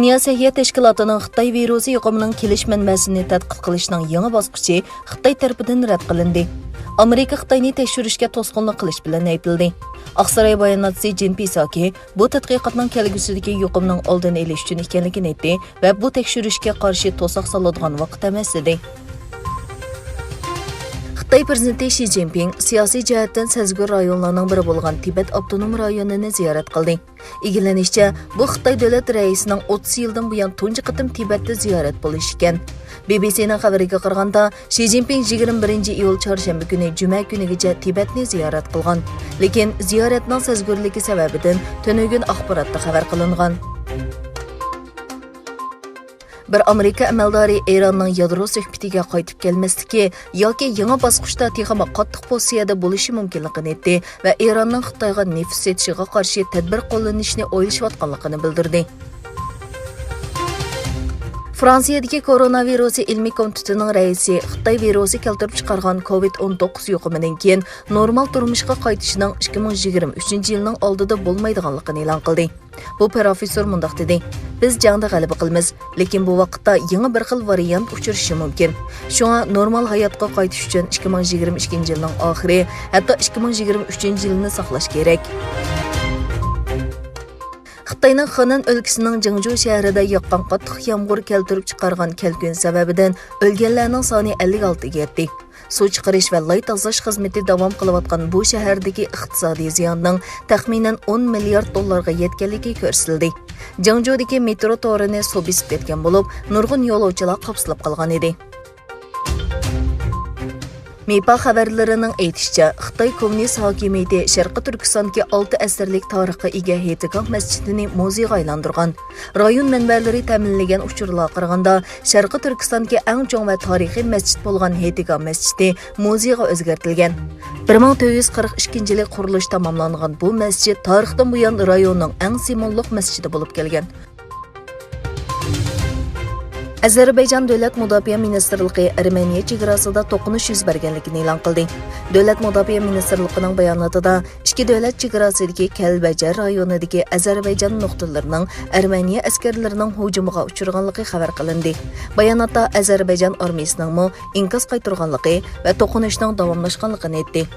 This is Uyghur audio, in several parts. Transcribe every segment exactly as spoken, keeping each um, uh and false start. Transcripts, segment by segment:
دۇنيا سەھىيە تەشكىلاتىنىڭ خىتاي ۋىرۇسى يۇقۇمىنىڭ كېلىش مەنبەسىنى تەتقىق قىلىشنىڭ يېڭى باسقۇچى خىتاي تەرىپىدىن رەت قىلىندى. ئامېرىكا خىتاينى تەكشۈرۈشكە توسقۇنلۇق قىلىش بىلەن ئەيىبلىدى. ئاقساراي باياناتچىسى جېن پىساكى بۇ تەتقىقاتنىڭ كەلگۈسىدىكى يۇقۇمنىڭ ئالدىنى ئېلىش ئۈچۈن ئىكەنلىكىنى ئېيتتى ۋە بۇ تەكشۈرۈشكە قارشى توساق سالىدىغان ۋاقىت ئەمەس، دېدى. خىتاي پىرېزىدېنتى شى جىنپىڭ سىياسىي جەھەتتىن سەزگۈر رايونلارنىڭ بىرى بولغان تىبەت ئاپتونوم رايونىنى زىيارەت قىلدى. ئىگىلىنىشىچە، بۇ خىتاي دۆلەت رەئىسىنىڭ ئوتتۇز يىلدىن بۇيان تۇنجى قېتىم تىبەتتە زىيارەت بولۇشى ئىكەن. بى بى سىنىڭ خەۋىرىگە قارىغاندا، شى جىنپىڭ يىگىرمە بىرىنچى ئىيۇل چارشەنبە كۈنى جۈمە كۈنىگىچە تىبەتنى زىيارەت قىلغان. لېكىن زىيارەتنىڭ سەزگۈرلۈكى سەۋەبىدىن تۈنۈگۈن ئاخباراتتا خەۋەر قىلىنغان. بىر ئامېرىكا ئەمەلدارى ئىراننىڭ يادرو سۆھبىتىگە قايتىپ كەلمەسلىكى ياكى يېڭى باسقۇچتا تېخىمۇ قاتتىق پوزىتسىيەدە بولۇشى مۇمكىنلىقىنى ئېيتتى ۋە ئىراننىڭ خىتايغا نېفىت سېتىشىغا قارشى تەدبىر قوللىنىشنى ئويلىشىۋاتقانلىقىنى بىلدۈردى. فرانسىيەدىكى كورونا ۋىرۇسى ئىلمىي كومىتېتىنىڭ رەئىسى خىتاي ۋىرۇسى كەلتۈرۈپ چىقارغان كوۋىد ئون توققۇز يۇقۇمىدىن كېيىن نورمال تۇرمۇشقا قايتىشنىڭ ئىككى مىڭ يىگىرمە ئۈچىنچى يىلنىڭ ئالدىدا بولمايدىغانلىقىنى ئېلان قىلدى. بۇ پروفېسسور مۇنداق دېدى، بىز جەڭدە غەلىبە قىلىمىز، لېكىن بۇ ۋاقىتتا يېڭى بىر خىل ۋارىيانت ئۇچرىشى مۇمكىن. شۇڭا نورمال ھاياتقا قايتىش ئۈچۈن ئىككى مىڭ يىگىرمە ئىككىنچى يىلنىڭ ئاخىرى، ھەتتا ئىككى مىڭ يىگىرمە ئۈچىنچى يىلنى ساقلاش كېرەك. خىتاينىڭ خېنەن ئۆلكىسىنىڭ جېڭجۇ شەھىرىدە ياغقان قاتتىق يامغۇر كەلتۈرۈپ چىقارغان كەلكۈن سەۋەبىدىن ئۆلگەنلەرنىڭ سانى ئەللىك ئالتىگە يەتتى. سۇ چىقىرىش ۋە لاي تازىلاش خىزمىتى داۋام قىلىۋاتقان بۇ شەھەردىكى ئىقتىسادىي زىياننىڭ تەخمىنەن ئون مىليارد دوللارغا يەتكەنلىكى كۆرسىتىلدى. جياڭجۇدىكى مېترو تورىنى سۇ بېسىپ كەتكەن بولۇپ، نۇرغۇن يولۇچىلار قاپسىلىپ قالغان ئىدى. مىپا خەۋەرلىرىنىڭ ئېيتىشىچە، خىتاي كوممۇنىست ھاكىمىيىتى شەرقىي تۈركىستاندىكى ئالتە ئەسىرلىك تارىخقا ئىگە ھېيتگاھ مەسچىتىنى مۇزېيغا ئايلاندۇرغان. رايون مەنبەلىرى تەمىنلىگەن ئۇچۇرلارغا قارىغاندا، شەرقىي تۈركىستاندىكى ئەڭ چوڭ ۋە تارىخىي مەسچىت بولغان ھېيتگاھ مەسچىتى مۇزېيغا ئۆزگەرتىلگەن. بىر مىڭ تۆت يۈز قىرىق ئىككىنچى يىلى قۇرۇلۇشى تاماملانغان بۇ مەسچىت تارىختىن بۇيان رايوننىڭ ئەڭ سىمۋوللۇق مەسچىتى بولۇپ كەلگەن. ئەزەربەيجان دۆلەت مۇداپىئە مىنىستىرلىقى ئەرمېنىيە چېگراسىدا توقۇنۇش يۈز بەرگەنلىكىنى ئېلان قىلدى. دۆلەت مۇداپىئە مىنىستىرلىقىنىڭ باياناتىدا ئىككى دۆلەت چېگراسىدىكى كەلبەجەر رايونىدىكى ئەزەربەيجان نۇقتىلىرىنىڭ ئەرمېنىيە ئەسكەرلىرىنىڭ ھۇجۇمىغا ئۇچرىغانلىقى خەۋەر قىلىندى. باياناتتا ئەزەربەيجان ئارمىيىسىنىڭمۇ ئىنكاس قايتۇرغانلىقى ۋە توقۇنۇشنىڭ داۋاملاشقانلىقىنى ئېيتتى.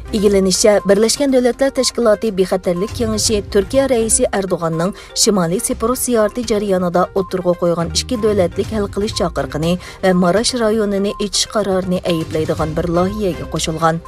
ئىگىلىنىشىچە، بىرلەشكەن دۆلەتلەر تەشكىلاتى بىخەتەرلىك كېڭىشى تۈركىيە رەئىسى ئەردوغاننىڭ شىمالىي سىپرۇس زىيارىتى جەريانىدا ئوتتۇرىغا قويغان ئىككى دۆلەتلىك ھەل قىلىش چاقىرىقىنى ۋە ماراش رايونىنى ئېچىش قارارىنى ئەيىبلەيدىغان بىر لايىھەگە قوشۇلغان.